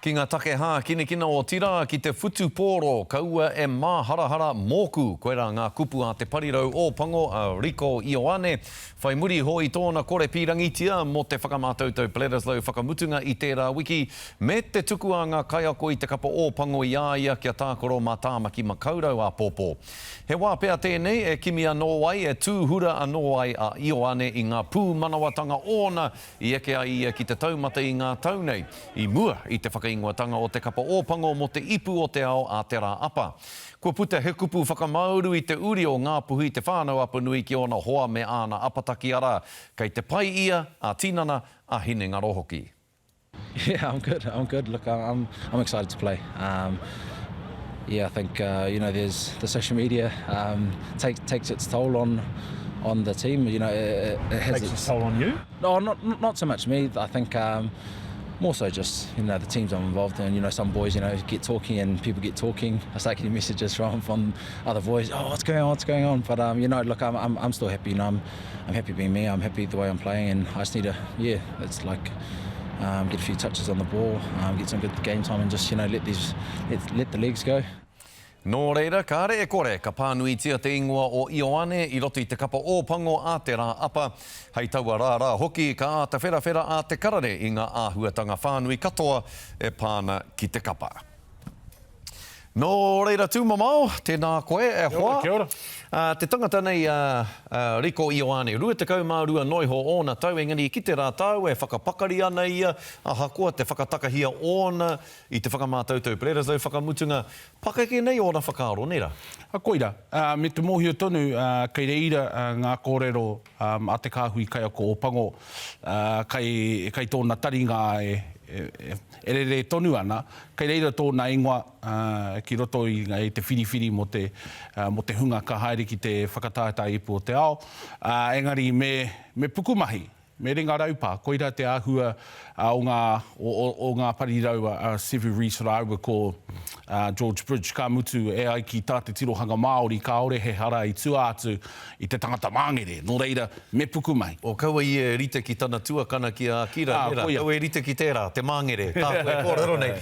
Ki ngā take hākinakina otirā ki te whutupōro, kaua e māharahara mōku, koirā ngā kupu a te parirau Ōpango a Rieko Ioane, whai muri iho i tōna kore pīrangitia mō te whakamātautau Bledisloe whakamutunga i tērā wiki, me te tuku a ngā kaiako i te kapa Ōpango i a ia kia tākaro mā Tāmaki Makaurau āpōpō. He wā pea tēnei e kimi anō ai, e tūhura anō ai a Ioane i ngā pūmanawatanga ōna I eke ai ia ki te taumata i ngā tau nei, i mua i te whakaingoatanga o te kapa Ōpango mō te Ipu o te Ao a Te Rā Apa. Kua puta he kupu whakamāuru i te uri o Ngāpuhi Te Whānau-a-Apanui ki ōna hoa me āna apataki arā, kei te pai ia, ā-tinana, ā-hinengaro hoki. Yeah, I'm good. I'm good. Look, I'm I'm excited to play. Um, yeah, I think uh, you know there's the social media um, takes takes its toll on on the team. You know, it, it has takes its, its toll on you. No, not not so much me. I think um, more so just you know the teams I'm involved in. You know, some boys you know get talking and people get talking. I start getting messages from from other boys. Oh, what's going on? What's going on? But um, you know, look, I'm, I'm I'm still happy. You know, I'm I'm happy being me. I'm happy the way I'm playing, and I just need to yeah, it's like. Um, get a few touches on the ball, um, get some good game time, and just you know let these let, let the legs go. Nō reira, kāre e kore, ka pānuitia te ingoa o Ioane i roto i te kapa Ōpango a te Rā Apa. Hei taua rā rā hoki, ka āta wherawhera a Te Karere i ngā āhuatanga whānui katoa e pā ana ki te kapa. Nō reira tūmamao, tēnā koe e hoa. Kia ora, kia ora. Te tangata nei a Riko Ioane, 22 noiho ōna tau, engari i kite rā tāua e whakapakari ana ia, ahakoa te whakatakahia ōna i te whakamātautau Bledisloe whakamutunga, pakeke nei ōna whakaaro, nē rā? Koira, me te mōhio tonu kei reira ngā kōrero a te kāhui kaiako Ōpango, kai, kai tōna taringa e, e, e rere tonu ana, kei reira tōna ingoa ki roto i, i te whiriwhiri mō te, mō te hunga ka haere ki te whakataetae ipu o te ao, engari me, me pukumahi, me ringa raupā, koirā te āhua o ngā, o, o, o ngā parirau a Sevu Reece rāua ko George Bridge, ka mutu e ai ki tā te tirohanga Māori kāore he hara i tua atu i te tangata māngere, nō reira, me pukumahi. O kaua ia e rite ki tana tuakana ki a Akira, nē rā, kaua e rite ki tērā, te māngere, tāku e kōrero nei.